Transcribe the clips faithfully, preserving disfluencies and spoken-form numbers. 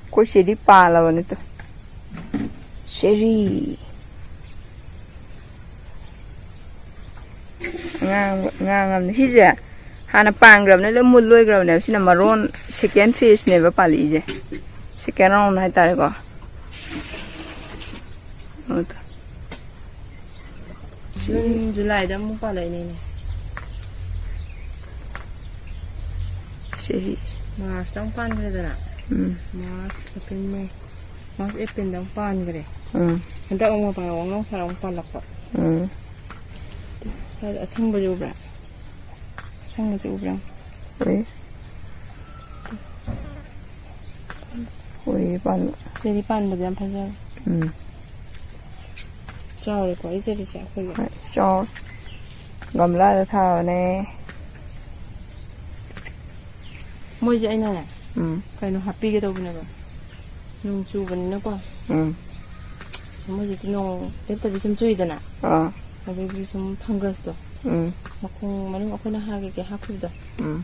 ꯑꯩꯈꯣꯏ ꯆꯦꯗꯤ ꯄꯥꯜꯂꯕꯅꯤ two. Cherry. ꯑꯉꯥꯡꯕ, ꯑꯉꯥꯡ ꯑꯃꯅꯤ꯫ ꯁꯤꯁꯦ ꯍꯥꯟꯅ ꯄꯥꯟꯈ꯭ꯔꯕꯅꯦ, ꯂꯣꯏ ꯃꯨꯜ ꯂꯣꯏꯈ꯭ꯔꯕꯅꯦꯕ꯫ ꯁꯤꯅ ꯃꯔꯣꯟ second phaseꯅꯦꯕ ꯄꯥꯜꯂꯛꯏꯁꯦ꯫ Second round ꯍꯥꯏꯇꯥꯔꯦꯀꯣ꯫ ꯑꯗꯣ ꯖꯨꯟ, ꯖꯨꯂꯥꯏꯗ ꯑꯃꯨꯛ ꯄꯥꯜꯂꯛꯏꯅꯦ꯫ ꯆꯦꯔꯤ꯫ ꯃꯥꯔꯁꯇ ꯑꯃꯨꯛ ꯄꯥꯟꯈ꯭ꯔꯦꯗꯅ꯫ ꯎꯝ꯫ ꯃꯥꯔꯁ, ꯑꯦꯄ꯭ꯔꯤꯜ, ꯃꯦ꯫ ꯃꯥꯔꯁ, ꯑꯦꯄ꯭ꯔꯤꯜꯗ ꯑꯃꯨꯛ ꯄꯥꯟꯈ꯭ꯔꯦ꯫ ꯎꯝ꯫ ꯍꯟꯗꯛ ꯑꯃꯨꯛ ꯃꯄꯥꯟ ꯋꯥꯡ ꯂꯥꯎ ꯁꯥꯔ ꯑꯃꯨꯛ ꯄꯥꯜꯂꯛꯄ꯫ ꯎꯝ꯫ ꯁ꯭ꯋꯥꯏꯗ ꯑꯁꯪꯕꯁꯦ ꯎꯕ꯭ꯔꯥ? ꯑꯁꯪꯕꯁꯦ ꯎꯕ꯭ꯔꯥ? ꯎꯏ꯫ ꯎꯏ ꯄꯥꯟꯕ꯫ ꯆꯦꯔꯤ ꯄꯥꯟꯕꯗꯤ ꯌꯥꯝ ꯐꯖꯔꯦ꯫ ꯎꯝ꯫ ꯆꯥꯎꯔꯦꯀꯣ ꯑꯩ ꯆꯦꯔꯤꯁꯦ ꯑꯩꯈꯣꯏꯒꯤ꯫ ꯍꯣꯏ, ꯆꯥꯎꯔꯦ꯫ ꯒꯝꯂꯥꯗ ꯊꯥꯕꯅꯦ꯫ ꯃꯣꯏꯁꯦ ꯑꯩꯅꯅꯦ, ꯎꯝ꯫ ꯀꯩꯅꯣ ꯍꯥꯞꯄꯤꯒꯦ ꯇꯧꯕꯅꯦꯕ꯫ ꯅꯣꯡ ꯆꯨꯕꯅꯤꯅꯀꯣ꯫ ꯎꯝ꯫ ꯃꯣꯏꯁꯤꯗꯤ ꯅꯣꯡ ꯂꯦꯞꯇꯕꯤ ꯁꯨꯝ ꯆꯨꯏꯗꯅ꯫ ꯑꯥ꯫ ꯑꯗꯨꯒꯤ ꯁꯨꯝ fungus ꯇꯣ꯫ ꯎꯝ꯫ ꯃꯈꯣꯡ ꯃꯅꯨꯡ ꯑꯩꯈꯣꯏꯅ ꯍꯥꯔ ꯀꯩꯀꯩ ꯍꯥꯞꯈꯤꯕꯗꯣ꯫ ꯎꯝ꯫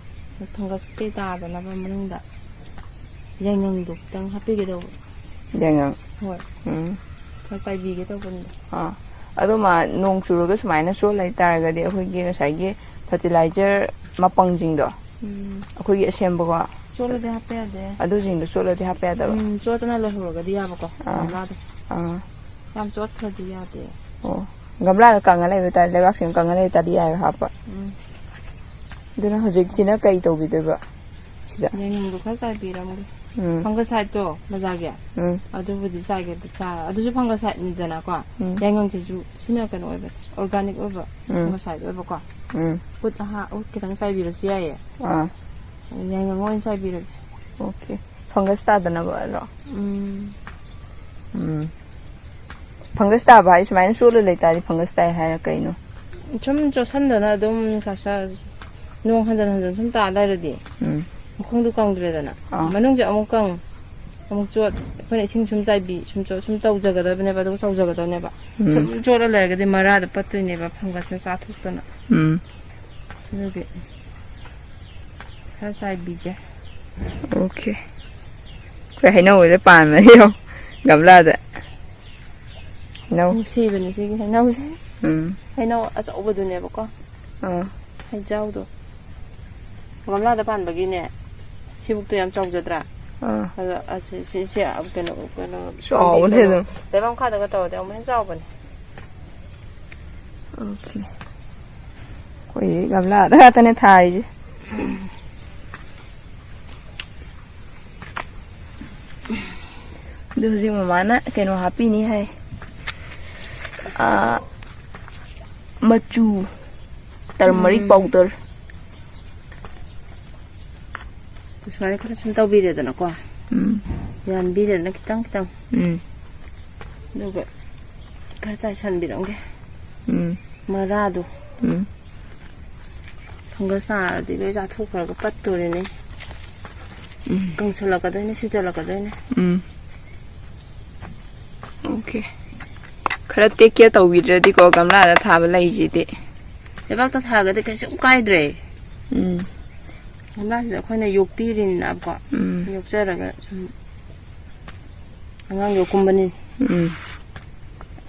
Fungus ꯀꯩ ꯇꯥꯗꯅꯕ ꯃꯅꯨꯡꯗ ꯌꯥꯏꯉꯪꯗꯣ ꯈꯤꯇꯪ ꯍꯥꯞꯄꯤꯒꯦ ꯇꯧꯕ꯫ ꯌꯥꯏꯉꯪ? ꯍꯣꯏ꯫ ꯎꯝ꯫ ꯈꯔ ꯆꯥꯏꯕꯤꯒꯦ ꯇꯧꯕꯅꯤꯗ꯫ ꯑꯥ꯫ ꯑꯗꯣ ꯃꯥ, ꯅꯣꯡ ꯆꯨꯔꯒ ꯁꯨꯃꯥꯏꯅ ꯆꯣꯠ ꯂꯩꯇꯥꯔꯒꯗꯤ ꯑꯩꯈꯣꯏꯒꯤ ꯉꯁꯥꯏꯒꯤ fertilizer ꯃꯄꯪꯁꯤꯡꯗꯣ, ꯎꯝ꯫ ꯑꯩꯈꯣꯏꯒꯤ ꯑꯁꯦꯝꯕꯀꯣ, ꯆꯣꯠꯂꯗꯤ ꯍꯥꯞꯄ ꯌꯥꯗꯦ꯫ ꯑꯗꯨꯁꯤꯡꯗꯣ ꯆꯣꯠꯂꯗꯤ ꯍꯥꯞꯄ ꯌꯥꯗꯕ? ꯎꯝ, ꯆꯣꯠꯇꯅ ꯂꯩꯍꯧꯔꯒꯗꯤ ꯌꯥꯕꯀꯣ, ꯑꯥ꯫ ꯒꯝꯂꯥꯗꯣ꯫ ꯑꯥ꯫ ꯌꯥꯝ ꯆꯣꯠꯈ꯭ꯔꯗꯤ ꯌꯥꯗꯦ꯫ ꯑꯣ꯫ ꯒꯝꯂꯥꯗ ꯀꯪꯉ ꯂꯩꯕ ꯇꯥꯔꯗꯤ, ꯂꯩꯕꯥꯛꯁꯤꯡ ꯀꯪꯉ ꯂꯩꯕ ꯇꯥꯔꯗꯤ ꯌꯥꯏꯑꯕ ꯍꯥꯞꯄ꯫ ꯎꯝ꯫ ꯑꯗꯨꯅ ꯍꯧꯖꯤꯛꯁꯤꯅ ꯀꯩ ꯇꯧꯕꯤꯗꯣꯏꯕ ꯁꯤꯗ? ꯌꯥꯏꯉꯪꯗꯣ ꯈꯔ ꯆꯥꯏꯕꯤꯔꯝꯒꯦ꯫ ꯎꯝ꯫ Fungicide ꯇꯣ ꯕꯖꯥꯔꯒꯤ꯫ ꯎꯝ꯫ ꯑꯗꯨꯕꯨꯗꯤ ꯆꯥꯏꯒꯦ, ꯆꯥ-, ꯑꯗꯨꯁꯨ fungicide ꯅꯤꯗꯅꯀꯣ꯫ ꯎꯝ꯫ ꯌꯥꯏꯉꯪꯁꯤꯁꯨ ꯁꯤꯅ ꯀꯩꯅꯣ ꯑꯣꯏꯕ, organic ꯑꯣꯏꯕ ꯎꯝ꯫ Fungicide ꯑꯣꯏꯕꯀꯣ꯫ ꯎꯝ꯫ ꯎꯠ ꯑꯍꯥ-, ꯎꯠ ꯈꯤꯇꯪ ꯆꯥꯏꯕꯤꯔꯁꯨ ꯌꯥꯏꯌꯦ꯫ ꯑꯥ꯫ ꯌꯥꯏꯉꯪ ꯑꯣꯏꯅ ꯆꯥꯏꯕꯤꯔꯒꯦ꯫ Okay꯫ Fungus ꯇꯥꯗꯅꯕ ꯑꯗꯣ꯫ ꯎꯝ꯫ ꯎꯝ꯫ Fungus ꯇꯥꯕ ꯍꯥꯏ ꯁꯨꯃꯥꯏꯅ ꯆꯣꯠꯂ ꯂꯩꯇꯥꯔꯗꯤ fungus ꯇꯥꯏ ꯍꯥꯏꯔ ꯀꯩꯅꯣ? ꯁꯨꯝ ꯆꯣꯠꯁꯟꯗꯅ ꯑꯗꯨꯝ ꯈꯔ ꯈꯔ ꯅꯣꯡ ꯍꯟꯖꯟ ꯍꯟꯖꯟ ꯁꯨꯝ ꯇꯥ ꯂꯩꯔꯗꯤ ꯎꯝ꯫ ꯃꯈꯣꯡꯗꯣ ꯀꯪꯗ꯭ꯔꯦꯗꯅ꯫ ꯑꯥ꯫ ꯃꯅꯨꯡꯁꯦ ꯑꯃꯨꯛ ꯀꯪ, ꯑꯃꯨꯛ ꯆꯣꯠ, ꯑꯩꯈꯣꯏꯅ ꯏꯁꯤꯡ ꯁꯨꯝ ꯆꯥꯏꯕꯤ, ꯁꯨꯝ ꯆꯣꯠ, ꯁꯨꯝ ꯇꯧꯖꯒꯗꯕꯅꯦꯕ, ꯑꯗꯨꯒ ꯆꯥꯎꯖꯒꯗꯕꯅꯦꯕ꯫ ꯎꯝ꯫ ꯁꯨꯝ ꯆꯣꯠꯂ ꯂꯩꯔꯒꯗꯤ ꯃꯔꯥꯗ ꯄꯠꯇꯣꯏꯅꯦꯕ, fungus ꯅ ꯆꯥꯊꯣꯛꯇꯅ꯫ ꯎꯝ꯫ ꯑꯗꯨꯒꯤ ꯈꯔ ꯆꯥꯏꯕꯤꯒꯦ꯫ Okay꯫ ꯑꯩꯈꯣꯏ ꯍꯩꯅꯧ ꯍꯣꯏꯗ ꯄꯥꯟꯕꯅꯦ, ꯌꯦꯡꯉꯣ, ꯒꯝꯂꯥꯗ꯫ ꯍꯩꯅꯧ꯫ ꯅꯨꯡꯁꯤꯕꯅꯦ ꯁꯤꯒꯤ ꯍꯩꯅꯧꯁꯦ꯫ ꯎꯝ꯫ ꯍꯩꯅꯧ ꯑꯆꯧꯕꯗꯨꯅꯦꯕꯀꯣ꯫ ꯑꯥ꯫ ꯍꯩꯖꯥꯎꯗꯣ꯫ ꯒꯝꯂꯥꯗ ꯄꯥꯟꯕꯒꯤꯅꯦ, ꯁꯤꯕꯨꯛꯇꯣ ꯌꯥꯝ ꯆꯥꯎꯖꯗ꯭ꯔꯥ? ꯑꯥ꯫ ꯑꯗꯣ ꯑꯁꯤ, ꯁꯤ, ꯁꯤ, ꯀꯩꯅꯣ, ꯀꯩꯅꯣ, ꯆꯥꯎꯕꯅꯦ ꯀꯩꯅꯣ, ꯑꯗꯨꯝ꯫ ꯂꯩꯕꯥꯛ ꯃꯈꯥꯗꯒ ꯇꯧꯔꯗꯤ ꯑꯃꯨꯛ ꯍꯦꯟꯅ ꯆꯥꯎꯕꯅꯦ꯫ ꯑꯣꯀꯦ꯫ ꯑꯩꯈꯣꯏꯗꯤ ꯒꯝꯂꯥꯗ ꯉꯥꯛꯇꯅꯦ ꯊꯥꯔꯤꯁꯦ꯫ ꯑꯗꯨ ꯍꯧꯖꯤꯛ ꯃꯃꯥꯅ ꯀꯩꯅꯣ ꯍꯥꯞꯄꯤꯅꯤ ꯍꯥꯏ꯫ ꯑꯥ, ꯃꯆꯨ, turmeric ꯎꯝ꯫ Powder꯫ ꯁꯨꯃꯥꯏꯅ ꯈꯔ ꯁꯨꯝ ꯇꯧꯕꯤꯔꯦꯗꯅꯀꯣ꯫ ꯎꯝ꯫ ꯌꯥꯟꯕꯤꯔꯦꯗꯅ ꯈꯤꯇꯪ ꯈꯤꯇꯪ꯫ ꯎꯝ꯫ ꯑꯗꯨꯒ ꯈꯔ ꯆꯥꯏꯁꯟꯕꯤꯔꯝꯒꯦ꯫ ꯎꯝ꯫ ꯃꯔꯥꯗꯣ꯫ ꯎꯝ꯫ Fungus ꯅꯥꯔꯗꯤ ꯂꯣꯏ ꯆꯥꯊꯣꯛꯈ꯭ꯔꯒ ꯄꯠꯇꯣꯔꯤꯅꯦ꯫ ꯎꯝ꯫ ꯀꯪꯁꯜꯂꯛꯀꯗꯣꯏꯅꯦ, ꯁꯤꯖꯜꯂꯛꯀꯗꯣꯏꯅꯦ꯫ ꯎꯝ꯫ ꯑꯣꯀꯦ꯫ ꯈꯔ take care ꯇꯧꯕꯤꯗ꯭ꯔꯗꯤꯀꯣ, ꯒꯝꯂꯥꯗ ꯊꯥꯕ ꯂꯩꯁꯤꯗꯤ꯫ ꯂꯩꯕꯥꯛꯇ ꯊꯥꯒꯗꯤ ꯀꯩꯁꯨꯝ ꯀꯥꯏꯗ꯭ꯔꯦ꯫ ꯎꯝ꯫ ꯒꯝꯂꯥꯁꯤꯗ ꯑꯩꯈꯣꯏꯅ ꯌꯣꯛꯄꯤꯔꯤꯅꯤꯅꯀꯣ꯫ ꯎꯝ꯫ ꯌꯣꯛꯆꯔꯒ ꯁꯨꯝ ꯑꯉꯥꯡ ꯌꯣꯛꯀꯨꯝꯕꯅꯤ꯫ ꯎꯝ꯫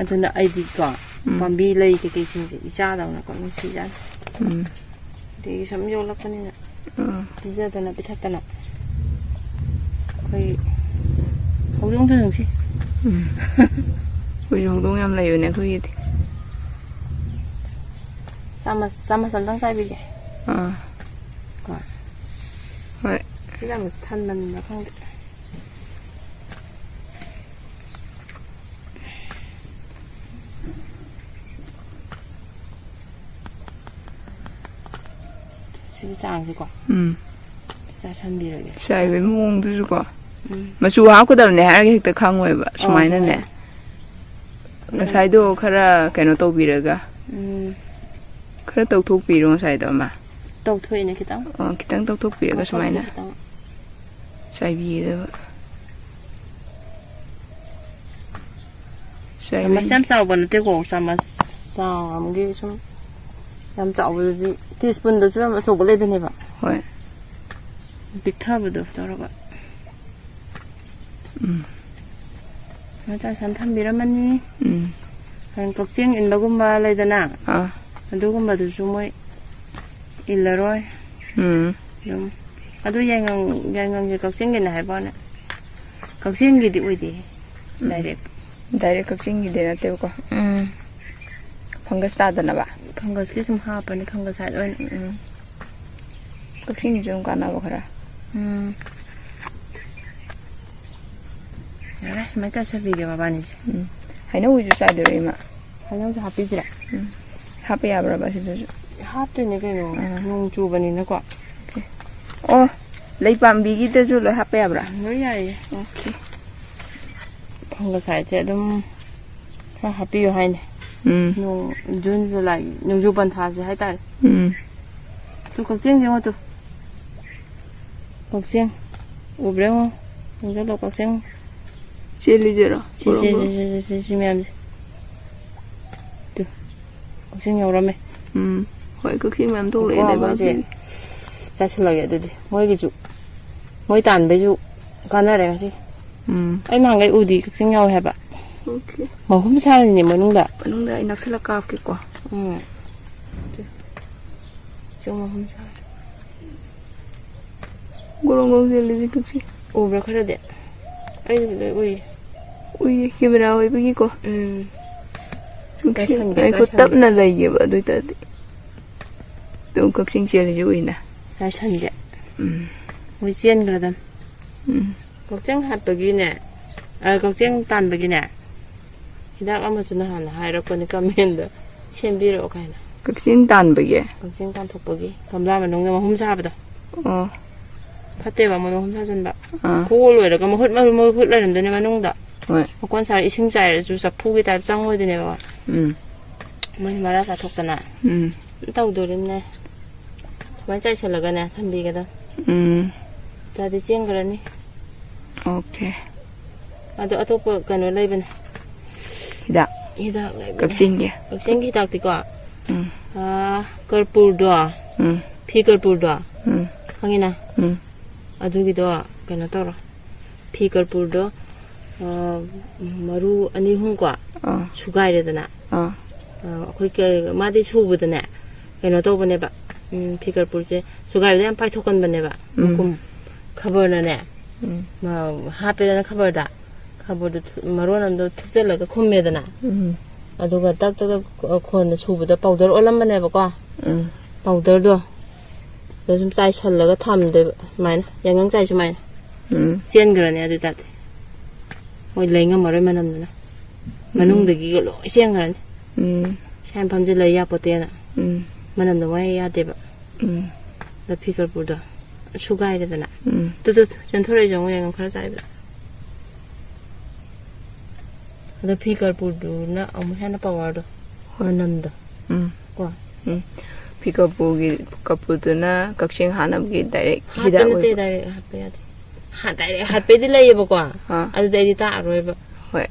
ꯑꯗꯨꯅ ꯑꯩꯗꯤꯀꯣ, ꯎꯝ꯫ ꯄꯥꯝꯕꯤ ꯂꯩ ꯀꯩꯀꯩꯁꯤꯡꯁꯦ ꯏꯆꯥꯗꯧꯅꯀꯣ ꯅꯨꯡꯁꯤꯖꯥꯠꯅꯤ꯫ ꯎꯝ꯫ ꯑꯗꯒꯤ ꯁꯨꯝ ꯌꯣꯛꯂꯛꯄꯅꯤꯅ ꯎꯝ꯫ ꯄꯤꯖꯗꯅ ꯄꯤꯊꯛꯇꯅ ꯑꯩꯈꯣꯏ ꯍꯧꯗꯣꯡꯁꯨ ꯅꯨꯡꯁꯤ꯫ ꯎꯝ꯫ ꯑꯩꯈꯣꯏꯁꯨ ꯍꯧꯗꯣꯡ ꯌꯥꯝ ꯂꯩꯕꯅꯦ ꯑꯩꯈꯣꯏꯒꯤꯗꯤ꯫ ꯆꯥꯃꯁ, ꯆꯥꯃꯁ ꯑꯝꯇꯪ ꯆꯥꯏꯕꯤꯒꯦ꯫ ꯑꯥ꯫ ꯀꯣ꯫ ꯍꯣꯏ꯫ ꯁꯤ ꯆꯥꯃꯁ ꯊꯟꯃꯟꯕ꯭ꯔꯥ ꯈꯪꯗꯦ꯫ ꯁꯤꯒꯤ ꯆꯥꯡꯁꯤꯀꯣ꯫ ꯎꯝ꯫ ꯆꯥꯁꯟꯕꯤꯔꯒꯦ꯫ ꯆꯥꯏꯕꯒꯤ ꯃꯑꯣꯡꯗꯨꯁꯨꯀꯣ꯫ ꯎꯝ꯫ ꯃꯆꯨ ꯍꯥꯞꯀꯗꯕꯅꯦ ꯍꯥꯏꯔꯒ ꯍꯦꯛꯇ ꯈꯪꯉꯣꯏꯕ꯫ ꯑꯧ, ꯁꯨꯃꯥꯏꯅꯅꯦ꯫ ꯍꯣꯏ꯫ ꯉꯁꯥꯏꯗꯣ ꯈꯔ ꯀꯩꯅꯣ ꯇꯧꯕꯤꯔꯒ꯫ ꯎꯝ꯫ ꯈꯔ ꯇꯧꯊꯣꯛꯄꯤꯔꯣ ꯉꯁꯥꯏꯗꯣ ꯑꯃ꯫ ꯇꯧꯊꯣꯛꯏꯅꯦ ꯈꯤꯇꯪ꯫ ꯑꯣ, ꯈꯤꯇꯪ ꯇꯧꯊꯣꯛꯄꯤꯔꯒ ꯃꯈꯥꯁꯦ ꯁꯨꯃꯥꯏꯅ ꯈꯤꯇꯪ꯫ ꯆꯥꯏꯕꯤꯒꯗꯕ꯫ ꯆꯥꯏꯕꯤ-꯫ ꯆꯥꯃꯁ ꯌꯥꯝ ꯆꯥꯎꯕ ꯅꯠꯇꯦꯀꯣ, ꯆꯥꯃꯁ ꯆꯥꯡ ꯑꯃꯒꯤ ꯁꯨꯝ꯫ ꯌꯥꯝ ꯆꯥꯎꯕꯗꯨꯗꯤ, ꯇꯤ ꯁ꯭ꯄꯨꯟꯗꯁꯨ ꯌꯥꯝ ꯑꯆꯧꯕ ꯂꯩꯕꯅꯦꯕ꯫ ꯍꯣꯏ꯫ ꯄꯤꯛꯊꯕꯗꯣ ꯇꯧꯔꯒ꯫ ꯎꯝ꯫ ꯁꯨꯃꯥꯏꯅ ꯆꯥꯏꯁꯟ ꯊꯝꯕꯤꯔꯝꯃꯅꯤ꯫ ꯎꯝ꯫ ꯍꯌꯦꯡ ꯀꯛꯆꯦꯡ ꯏꯟꯕꯒꯨꯝꯕ ꯂꯩꯗꯅ, ꯑꯥ꯫ ꯑꯗꯨꯒꯨꯝꯕꯗꯨꯁꯨ ꯃꯣꯏ ꯏꯜꯂꯔꯣꯏ꯫ ꯎꯝ꯫ ꯑꯗꯨꯝ꯫ ꯑꯗꯨ ꯌꯥꯏꯉꯪ, ꯌꯥꯏꯉꯪꯁꯦ ꯀꯛꯆꯦꯡꯒꯤꯅꯦ ꯍꯥꯏꯕ ꯋꯥꯅꯦ꯫ ꯀꯛꯆꯦꯡꯒꯤꯗꯤ ꯑꯣꯏꯗꯦ꯫ ꯎꯝ꯫ Direct꯫ Direct ꯀꯛꯆꯦꯡꯒꯤꯗꯤ ꯅꯠꯇꯦꯕꯀꯣ꯫ ꯎꯝ꯫ Fungus ꯇꯥꯗꯅꯕ꯫ Fungusꯀꯤ ꯁꯨꯝ ꯍꯥꯞꯄꯅꯤ, fungicide ꯑꯣꯏꯅ꯫ ꯎꯝ꯫ ꯀꯛꯆꯦꯡꯒꯤꯁꯨ ꯑꯗꯨꯝ ꯀꯥꯟꯅꯕ ꯈꯔ꯫ ꯎꯝ꯫ ꯌꯥꯔꯦ, ꯁꯨꯃꯥꯏꯅ ꯇꯧꯔ ꯁꯦꯝꯕꯤꯒꯦ ꯃꯕꯥꯅꯤꯁꯦ꯫ ꯎꯝ꯫ ꯍꯩꯅꯧꯒꯤꯁꯨ ꯆꯥꯏꯗꯣꯏꯔꯣ, ꯏꯃꯥ? ꯍꯩꯅꯧꯁꯦ ꯍꯥꯞꯄꯤꯁꯤꯔꯥ? ꯎꯝ꯫ ꯍꯥꯞꯄ ꯌꯥꯕ꯭ꯔꯕ ꯁꯤꯗꯁꯨ? ꯍꯥꯞꯇꯣꯏꯅꯦ ꯀꯩꯅꯣ, ꯑꯥ꯫ ꯅꯣꯡ ꯆꯨꯕꯅꯤꯅꯀꯣ꯫ ꯑꯣꯀꯦ꯫ ꯑꯣ, ꯂꯩ ꯄꯥꯝꯕꯤꯒꯤꯗꯁꯨ ꯂꯣꯏ ꯍꯥꯞꯄ ꯌꯥꯕ꯭ꯔꯥ? ꯂꯣꯏ ꯌꯥꯏꯌꯦ꯫ ꯑꯣꯀꯦ꯫ Fungicideꯁꯦ ꯑꯗꯨꯝ ꯈꯔ ꯍꯥꯞꯄꯤꯌꯨ ꯍꯥꯏꯅꯦ꯫ ꯎꯝ꯫ ꯅꯣꯡ, ꯖꯨꯟ, ꯖꯨꯂꯥꯏ, ꯅꯣꯡꯖꯨ ꯄꯟꯊꯥꯁꯦ ꯍꯥꯏꯇꯥꯔꯦ꯫ ꯎꯝ꯫ ꯇꯨ ꯀꯛꯆꯦꯡꯁꯦ ꯌꯦꯡꯉꯣ ꯇꯨ꯫ ꯀꯛꯆꯦꯡ꯫ ꯎꯕ꯭ꯔꯥ ꯌꯦꯡꯉꯣ꯫ ꯌꯦꯡꯁꯜꯂꯣ ꯀꯛꯆꯦꯡ꯫ ꯆꯦꯜꯂꯤꯖꯦꯔꯣ? ꯁꯤ, ꯁꯤ, ꯁꯤ, ꯁꯤ, ꯁꯤ, ꯁꯤ ꯃꯌꯥꯝꯁꯦ꯫ ꯇꯨ꯫ ꯀꯛꯆꯦꯡ ꯌꯧꯔꯝꯃꯦ꯫ ꯎꯝ꯫ ꯍꯣꯏ, ꯀꯛꯆꯦꯡ ꯃꯌꯥꯝ ꯊꯣꯛꯂꯛꯑꯦ ꯉꯥꯏꯈꯣ, ꯃꯣꯏꯁꯦ ꯂꯩꯕꯥꯛꯁꯤꯗ꯫ ꯆꯥꯁꯤꯜꯂꯒꯦ ꯑꯗꯨꯗꯤ꯫ ꯃꯣꯏꯒꯤꯁꯨ, ꯃꯣꯏ ꯇꯥꯟꯕꯩꯁꯨ ꯀꯥꯟꯅꯔꯦ ꯉꯁꯤ꯫ ꯎꯝ꯫ ꯑꯩ ꯅꯍꯥꯟꯈꯩ ꯎꯗꯤ ꯀꯛꯆꯦꯡ ꯌꯥꯎꯋꯦ ꯍꯥꯏꯕ꯫ ꯑꯣꯀꯦ꯫ ꯃꯍꯨꯝ ꯁꯥꯔꯤꯅꯦ ꯃꯅꯨꯡꯗ꯫ ꯃꯅꯨꯡꯗ ꯑꯩ ꯅꯛꯁꯜꯂ ꯀꯥꯞꯀꯦꯀꯣ꯫ ꯎꯝ꯫ ꯀꯛꯆꯦꯡ ꯃꯍꯨꯝ ꯁꯥꯔꯦ꯫ ꯒꯣꯔꯣꯡ ꯒꯣꯔꯣꯡ ꯆꯦꯜꯂꯤꯁꯦ ꯀꯛꯆꯦꯡ꯫ ꯎꯕ꯭ꯔꯥ ꯈꯔꯗꯤ? ꯑꯩꯗꯤ ꯂꯣꯏ ꯎꯏꯌꯦ꯫ ꯎꯏꯌꯦ, camera ꯑꯣꯏꯕꯒꯤꯀꯣ꯫ ꯎꯝ꯫ ꯀꯛꯆꯦꯡ, ꯇꯥꯏꯁꯟꯒꯦ, ꯉꯥꯏꯈꯣ, ꯇꯥꯏꯁꯟꯒꯦ꯫ ꯇꯞꯅ ꯂꯩꯒꯦꯕ, ꯑꯗꯨ ꯑꯣꯏꯇꯥꯔꯗꯤ꯫ ꯑꯗꯨꯝ ꯀꯛꯆꯦꯡ ꯆꯦꯜꯂꯤꯁꯦ ꯎꯏꯅ꯫ ꯇꯥꯏꯁꯟꯒꯦ꯫ ꯎꯝ꯫ ꯃꯣꯏ ꯆꯦꯟꯈ꯭ꯔꯗꯝ꯫ ꯎꯝ꯫ ꯀꯛꯆꯦꯡ ꯍꯥꯠꯄꯒꯤꯅꯦ, ꯑ, ꯀꯛꯆꯦꯡ ꯇꯥꯟꯕꯒꯤꯅꯦ, ꯍꯤꯗꯥꯛ ꯑꯃꯁꯨ ꯅꯍꯥꯟ ꯍꯥꯏꯔꯛꯄꯅꯤ commentꯗ, "ꯁꯦꯝꯕꯤꯔꯛꯑꯣ" ꯀꯥꯏꯅ꯫ ꯀꯛꯆꯦꯡ ꯇꯥꯟꯕꯒꯤ? ꯀꯛꯆꯦꯡ ꯇꯥꯟꯊꯣꯛꯄꯒꯤ, ꯒꯝꯂꯥ ꯃꯅꯨꯡꯗ ꯃꯍꯨꯝ ꯁꯥꯕꯗꯣ꯫ ꯑꯣ꯫ ꯐꯠꯇꯦꯕ ꯃꯣꯏ ꯃꯍꯨꯝ ꯁꯥꯖꯟꯕ꯫ ꯑꯥ꯫ ꯀꯣꯛꯑ ꯂꯣꯏꯔꯒ ꯃꯍꯨꯠ, ꯃꯍꯨꯠ, ꯃꯍꯨꯠ ꯂꯩꯔꯝꯗꯣꯏꯅꯦ ꯃꯅꯨꯡꯗ꯫ ꯍꯣꯏ꯫ ꯃꯀꯣꯟ ꯁꯥꯔ ꯏꯁꯤꯡ ꯆꯥꯏꯔꯁꯨ ꯆꯐꯨꯒꯤ type ꯆꯪꯉꯣꯏꯗꯣꯏꯅꯦꯕ꯫ ꯎꯝ꯫ ꯃꯣꯏ ꯃꯔꯥ ꯆꯥꯊꯣꯛꯇꯅ꯫ ꯎꯝ꯫ ꯇꯧꯗꯣꯔꯤꯕꯅꯦ꯫ ꯁꯨꯃꯥꯏꯅ ꯆꯥꯏꯁꯜꯂꯒꯅꯦ ꯊꯝꯕꯤꯒꯗꯕ꯫ ꯎꯝ꯫ ꯇꯥꯗꯤ ꯆꯦꯟꯈ꯭ꯔꯅꯤ꯫ ꯑꯣꯀꯦ꯫ ꯑꯗꯣ ꯑꯇꯣꯞꯄ ꯀꯩꯅꯣ ꯂꯩꯕꯅꯦ꯫ ꯍꯤꯗꯥꯛ? ꯍꯤꯗꯥꯛ ꯂꯩꯕꯅꯦ꯫ ꯀꯛꯆꯦꯡꯒꯤ? ꯀꯛꯆꯦꯡꯒꯤ ꯍꯤꯗꯥꯛꯇꯤꯀꯣ, ꯎꯝ꯫ ꯑꯥ, ꯀꯔꯄꯨꯔꯗꯣ, ꯎꯝ꯫ ꯐꯤ ꯀꯔꯄꯨꯔꯗꯣ, ꯎꯝ꯫ ꯈꯪꯉꯤꯅ? ꯎꯝ꯫ ꯑꯗꯨꯒꯤꯗꯣ ꯀꯩꯅꯣ ꯇꯧꯔꯣ, ꯐꯤ ꯀꯔꯄꯨꯔꯗꯣ, ꯑ, ꯃꯔꯨ ꯑꯅꯤ ꯑꯍꯨꯝ ꯀꯣ, ꯑꯥ꯫ ꯁꯨꯒꯥꯏꯔꯦꯗꯅ꯫ ꯑꯥ꯫ ꯑ, ꯑꯩꯈꯣꯏ ꯀ-, ꯃꯥꯗꯤ ꯁꯨꯕꯗꯅꯦ, ꯀꯩꯅꯣ ꯇꯧꯕꯅꯦꯕ, ꯎꯝ, ꯐꯤ ꯀꯔꯄꯨꯔꯁꯦ ꯁꯨꯒꯥꯏꯕꯗ ꯌꯥꯝ ꯄꯥꯏꯊꯣꯛꯀꯟꯕꯅꯦꯕ꯫ ꯎꯝ꯫ ꯃꯈꯨꯝ ꯈꯕꯔꯅꯅꯦ, ꯎꯝ꯫ ꯃ-, ꯍꯥꯞꯄꯦꯗꯅ ꯈꯕꯔꯗ, ꯈꯕꯔꯗꯣ ꯊꯨ-, ꯃꯔꯣꯟ ꯑꯃꯗꯣ ꯊꯨꯞꯆꯜꯂꯒ ꯈꯨꯝꯃꯦꯗꯅ꯫ ꯎꯝ꯫ ꯑꯗꯨꯒ ꯇꯛ ꯇꯛ ꯇꯛ ꯈꯣꯟꯗ ꯁꯨꯕꯗ ꯄꯥꯎꯗꯔ ꯑꯣꯜꯂꯝꯕꯅꯦꯕꯀꯣ꯫ ꯎꯝ꯫ ꯄꯥꯎꯗꯔꯗꯣ ꯑꯗ ꯁꯨꯝ ꯆꯥꯏꯁꯜꯂꯒ ꯊꯝꯗꯣꯏꯕ, ꯁꯨꯃꯥꯏꯅ ꯌꯥꯉꯪ ꯆꯥꯏ ꯁꯨꯃꯥꯏꯅ꯫ ꯎꯝ꯫ ꯆꯦꯟꯈ꯭ꯔꯅꯤ ꯑꯗꯨ ꯑꯣꯏꯇꯥꯔꯗꯤ꯫ ꯃꯣꯏ ꯂꯩ ꯉꯝꯃꯔꯣꯏ ꯃꯅꯝꯗꯨꯅ꯫ ꯎꯝ꯫ ꯃꯅꯨꯡꯗꯒꯤꯒ ꯂꯣꯏ ꯆꯦꯟꯈ꯭ꯔꯅꯤ꯫ ꯎꯝ꯫ ꯏꯁꯥ ꯏꯐꯝꯁꯦ ꯂꯩ ꯌꯥꯄꯣꯠꯇꯦꯅ꯫ ꯎꯝ꯫ ꯃꯅꯝꯗꯣ ꯃꯣꯏ ꯌꯥꯗꯦꯕ꯫ ꯎꯝ꯫ ꯑꯗ ꯐꯤ ꯀꯔꯄꯨꯔꯗꯣ ꯁꯨꯒꯥꯏꯔꯦꯗꯅ꯫ ꯎꯝ꯫ ꯇꯨ, ꯇꯨ, ꯇꯨ, ꯆꯦꯟꯊꯣꯔꯛꯏꯁꯦ ꯌꯦꯡꯉꯣ, ꯌꯥꯉꯪ ꯈꯔ ꯆꯥꯏꯕꯗ꯫ ꯑꯗꯣ ꯐꯤ ꯀꯔꯄꯨꯔꯗꯨꯅ ꯑꯃꯨꯛ ꯍꯦꯟꯅ ꯄꯋꯥꯔꯗꯣ, ꯍꯣꯏ꯫ ꯃꯅꯝꯗꯣ꯫ ꯎꯝ꯫ ꯀꯣ? ꯎꯝ꯫ ꯐꯤ ꯀꯔꯄꯨꯔꯒꯤ, ꯀꯔꯄꯨꯔꯗꯨꯅ ꯀꯛꯆꯦꯡ ꯍꯥꯠꯅꯕꯒꯤ ꯗꯥꯏꯔꯦꯛ ꯍꯥꯠꯄ ꯍꯤꯗꯥꯛ ꯅꯠꯇꯦ, ꯑꯣꯏꯕ꯫ ꯗꯥꯏꯔꯦꯛ ꯍꯥꯠꯄ ꯌꯥꯗꯦ꯫ ꯍꯥ-, ꯗꯥꯏꯔꯦꯛ ꯍꯥꯠꯄꯩꯗꯤ ꯂꯩꯌꯦꯕꯀꯣ꯫ ꯑꯥ꯫ ꯑꯗꯨꯗꯤ ꯑꯩꯗꯤ ꯇꯥꯛꯑꯔꯣꯏꯕ꯫ ꯍꯣꯏ꯫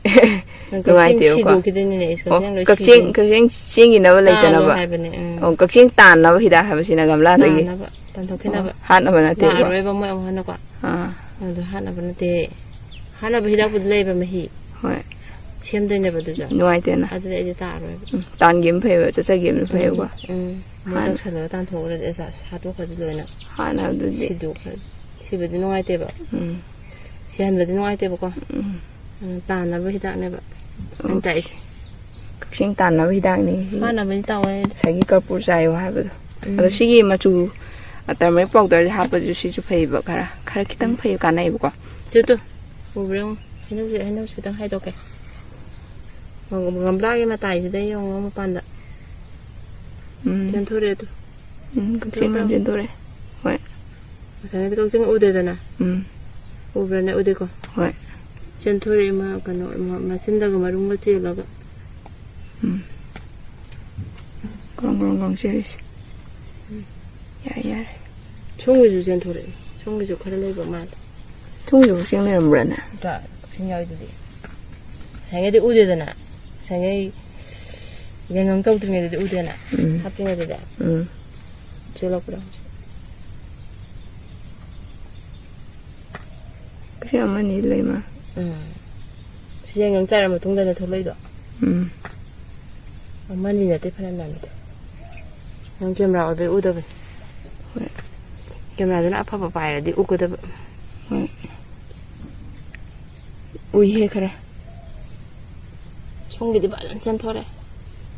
ꯅꯪ ꯀꯛꯆꯦꯡ ꯅꯨꯡꯉꯥꯏꯇꯦꯕꯀꯣ꯫ ꯁꯤꯗꯣꯛꯈꯤꯗꯣꯏꯅꯤꯅꯦ, ꯑꯩꯁ, ꯑꯣ, ꯀꯛꯆꯦꯡ ꯂꯣꯏ ꯀꯛꯆꯦꯡ, ꯁꯤꯗꯣꯏꯅꯤ꯫ ꯀꯛꯆꯦꯡ ꯆꯦꯟꯈꯤꯅꯕ ꯇꯥꯛꯑꯅꯨ ꯂꯩꯇꯅꯕ꯫ ꯍꯥꯏꯕꯅꯦ, ꯎꯝ꯫ ꯑꯣ, ꯀꯛꯆꯦꯡ ꯇꯥꯟꯅꯕ ꯍꯤꯗꯥꯛ ꯍꯥꯏꯕꯁꯤꯅ ꯒꯝꯂꯥꯗꯒꯤ꯫ ꯇꯥꯟꯅꯕ, ꯇꯥꯟꯊꯣꯛꯈꯤꯅꯕ꯫ ꯑꯣ, ꯍꯥꯠꯅꯕ ꯅꯠꯇꯦꯕꯀꯣ꯫ ꯂꯥꯛꯑꯔꯣꯏꯕ ꯃꯣꯏ ꯑꯃꯨꯛ ꯍꯟꯅꯀꯣ꯫ ꯑꯥ꯫ ꯑꯗꯨ ꯍꯥꯠꯅꯕ ꯅꯠꯇꯦ꯫ ꯍꯥꯠꯅꯕ ꯍꯤꯗꯥꯛꯄꯨꯗꯤ ꯂꯩꯌꯦꯕ, ꯃꯍꯤ꯫ ꯍꯣꯏ꯫ ꯁꯦꯝꯗꯣꯏꯅꯦꯕ ꯑꯗꯨꯁꯨ꯫ ꯅꯨꯡꯉꯥꯏꯇꯦꯅ꯫ ꯑꯗꯨꯗꯤ ꯑꯩꯗꯤ ꯇꯥꯔꯣꯏꯕ꯫ ꯎꯝ, ꯇꯥꯟꯈꯤꯕꯅ ꯐꯩꯕ, ꯆꯠꯆꯈꯤꯕꯅ ꯐꯩꯕꯀꯣ꯫ ꯎꯝ, ꯎꯝ꯫ ꯃꯣꯏ ꯍꯥꯟꯅ ꯇꯧꯁꯜꯂꯒ ꯇꯥꯟꯊꯣꯛꯎꯔꯗꯤ ꯑꯁ, ꯍꯥꯠꯇꯣꯛꯈ꯭ꯔꯗꯤ ꯂꯣꯏꯅ꯫ ꯍꯥꯟꯅ ꯑꯗꯨꯗꯤ꯫ ꯁꯤꯗꯣꯛꯈ꯭ꯔꯗꯤ꯫ ꯁꯤꯕꯗꯤ ꯅꯨꯡꯉꯥꯏꯇꯦꯕ꯫ ꯎꯝ꯫ ꯁꯤꯍꯟꯕꯗꯤ ꯅꯨꯡꯉꯥꯏꯇꯦꯕꯀꯣ꯫ ꯎꯝ꯫ ꯎꯝ, ꯇꯥꯟꯅꯕ ꯍꯤꯗꯥꯛꯅꯦꯕ꯫ ꯑꯩꯅ ꯑꯣꯀꯦ꯫ ꯇꯥꯛꯏꯁꯦ꯫ ꯀꯛꯆꯦꯡ ꯇꯥꯟꯅꯕ ꯍꯤꯗꯥꯛꯅꯤ ꯁꯤ꯫ ꯍꯥꯠꯅꯕꯗꯤ ꯇꯧꯋꯦ꯫ ꯉꯁꯥꯏꯒꯤ ꯀꯔꯄꯨꯔ ꯆꯥꯏꯌꯣ ꯍꯥꯏꯕꯗꯣ꯫ ꯎꯝ꯫ ꯑꯗꯣ ꯁꯤꯒꯤ ꯃꯆꯨ, ꯑ, turmeric powderꯁꯦ ꯍꯥꯞꯄꯁꯨ ꯁꯤꯁꯨ ꯐꯩꯌꯦꯕ, ꯈꯔ, ꯈꯔ ꯈꯤꯇꯪ ꯎꯝ꯫ ꯐꯩ, ꯀꯥꯟꯅꯩꯕꯀꯣ꯫ Two, two. ꯎꯕ꯭ꯔꯥ ꯌꯦꯡꯉꯨ꯫ ꯍꯩꯅꯧꯁꯦ, ꯍꯩꯅꯧꯁꯦ ꯈꯤꯇꯪ ꯍꯥꯏꯗꯣꯛꯀꯦ꯫ ꯒꯝꯂꯥꯒꯤ ꯃꯇꯥꯏꯁꯤꯗ ꯌꯦꯡꯉꯣ, ꯃꯄꯥꯟꯗ꯫ ꯎꯝ꯫ ꯆꯦꯟꯊꯣꯔꯛꯑꯦ ꯑꯗꯨ꯫ ꯎꯝ, ꯀꯛꯆꯦꯡ ꯆꯦꯟꯊꯣꯔꯛꯄ꯭ꯔꯥ? ꯆꯦꯟꯊꯣꯔꯛꯑꯦ꯫ ꯍꯣꯏ꯫ ꯉꯁꯥꯏꯒꯤ ꯀꯛꯆꯦꯡ ꯎꯗꯦꯗꯅ? ꯎꯝ꯫ ꯎꯕ꯭ꯔꯥꯅꯦ? ꯎꯗꯦꯀꯣ? ꯍꯣꯏ꯫ ꯆꯦꯟꯊꯣꯔꯛꯑꯦ ꯃꯥ, ꯀꯩꯅꯣ, ꯃ-, ꯃꯆꯤꯟꯗꯒ ꯃꯔꯨꯝꯒ ꯆꯦꯜꯂꯒ꯫ ꯎꯝ꯫ ꯒ꯭ꯔꯣꯡ ꯒ꯭ꯔꯣꯡ ꯒ꯭ꯔꯣꯡ ꯆꯦꯜꯂꯤꯁꯦ꯫ ꯎꯝ꯫ ꯌꯥꯔꯦ, ꯌꯥꯔꯦ꯫ ꯁꯣꯝꯒꯤꯁꯨ ꯆꯦꯟꯊꯣꯔꯛꯑꯦ꯫ ꯁꯣꯝꯒꯤꯁꯨ ꯈꯔ ꯂꯩꯕ ꯃꯥꯜꯂꯦ꯫ ꯁꯣꯝꯒꯤꯁꯨ ꯀꯛꯆꯦꯡ ꯂꯩꯔꯝꯕ꯭ꯔꯥꯅꯦ? ꯇꯥ, ꯀꯛꯆꯦꯡ ꯌꯥꯎꯔꯤꯗꯨꯗꯤ꯫ ꯉꯁꯥꯏꯉꯩꯗꯤ ꯎꯗꯦꯗꯅ? ꯉꯁꯥꯏꯉꯩ ꯌꯥꯉꯪ ꯇꯧꯗ꯭ꯔꯤꯉꯩꯗꯗꯤ ꯎꯗꯦꯅ? ꯎꯝ꯫ ꯍꯥꯞꯇ꯭ꯔꯤꯉꯩꯗꯗꯤ? ꯎꯝ꯫ ꯆꯦꯜꯂꯛꯄꯗꯣ ꯍꯧꯖꯤꯛ꯫ ꯑꯃꯅꯤ ꯂꯩ ꯃꯥ꯫ ꯎꯝ꯫ ꯁꯤ ꯌꯦꯡ ꯆꯥꯏꯔ ꯃꯇꯨꯡꯗꯅ ꯊꯣꯛꯂꯛꯏꯗꯣ꯫ ꯎꯝ꯫ ꯑꯃꯅꯤ ꯅꯠꯇꯦ, ꯐꯅꯌꯥꯝ ꯌꯥꯝꯃꯤꯗꯣ꯫ ꯅꯪ ꯀꯦꯃꯦꯔꯥ ꯑꯣꯏꯕꯩ ꯎꯗꯕꯅꯤ꯫ ꯍꯣꯏ꯫ ꯀꯦꯃꯦꯔꯥꯗꯨꯅ ꯑꯐꯕ ꯄꯥꯏꯔꯗꯤ ꯎꯒꯗꯕ꯫ ꯍꯣꯏ꯫ ꯎꯏꯍꯦ ꯈꯔ꯫ ꯁꯣꯝꯒꯤꯗꯤ ꯐꯖꯅ ꯆꯦꯟꯊꯣꯔꯛꯑꯦ꯫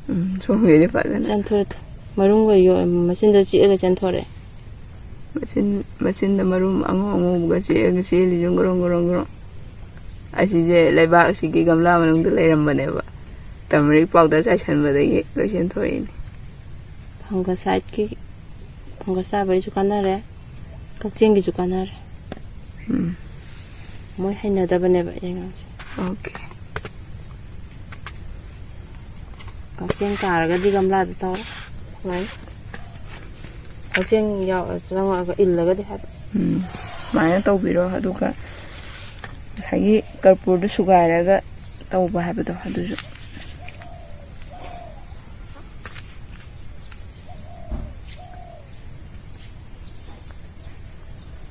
ꯎꯝ, ꯁꯣꯝꯒꯤꯗꯤ ꯐꯖꯅ꯫ ꯆꯦꯟꯊꯣꯔꯛꯑꯦ꯫ ꯃꯔꯨꯝꯒ ꯌꯣ-, ꯃꯆꯤꯟꯗ ꯆꯤꯛꯑꯒ ꯆꯦꯟꯊꯣꯔꯛꯑꯦ꯫ ꯃꯆꯤꯟ, ꯃꯆꯤꯟꯗ ꯃꯔꯨꯝ ꯑꯉꯧ ꯑꯉꯧꯕꯒ ꯆꯤꯛꯑꯒ ꯆꯦꯜꯂꯤꯁꯦ ꯒ꯭ꯔꯣꯡ ꯒ꯭ꯔꯣꯡ ꯒ꯭ꯔꯣꯡ꯫ ꯑꯁꯤꯁꯦ ꯂꯩꯕꯥꯛ ꯑꯁꯤꯒꯤ ꯒꯝꯂꯥ ꯃꯅꯨꯡꯗ ꯂꯩꯔꯝꯕꯅꯦꯕ꯫ ꯇꯔꯃꯔꯤꯛ ꯄꯥꯎꯗꯔ ꯆꯥꯏꯁꯟꯕꯗꯒꯤ ꯂꯣꯏ ꯆꯦꯟꯊꯣꯔꯛꯏꯅꯦ꯫ Fungicideꯀꯤ, fungus ꯆꯥꯕꯒꯤꯁꯨ ꯀꯥꯟꯅꯔꯦ, ꯀꯛꯆꯦꯡꯒꯤꯁꯨ ꯀꯥꯟꯅꯔꯦ꯫ ꯎꯝ꯫ ꯃꯣꯏ ꯍꯩꯅꯗꯕꯅꯦꯕ ꯌꯥꯏꯉꯪꯁꯦ꯫ ꯑꯣꯀꯦ꯫ ꯀꯛꯆꯦꯡ ꯇꯥꯔꯒꯗꯤ ꯒꯝꯂꯥꯗ ꯇꯧꯔꯣ꯫ ꯁꯨꯃꯥꯏꯅ꯫ ꯀꯛꯆꯦꯡ ꯌꯥꯎ-, ꯆꯪꯉꯛꯑꯒ ꯏꯜꯂꯒꯗꯤ ꯍꯥꯏꯕ꯫ ꯎꯝ꯫ ꯁꯨꯃꯥꯏꯅ ꯇꯧꯕꯤꯔꯣ, ꯑꯗꯨꯒ ꯉꯁꯥꯏꯒꯤ ꯀꯔꯄꯨꯔꯗꯨ ꯁꯨꯒꯥꯏꯔꯒ ꯇꯧꯕ ꯍꯥꯏꯕꯗꯣ ꯑꯗꯨꯁꯨ꯫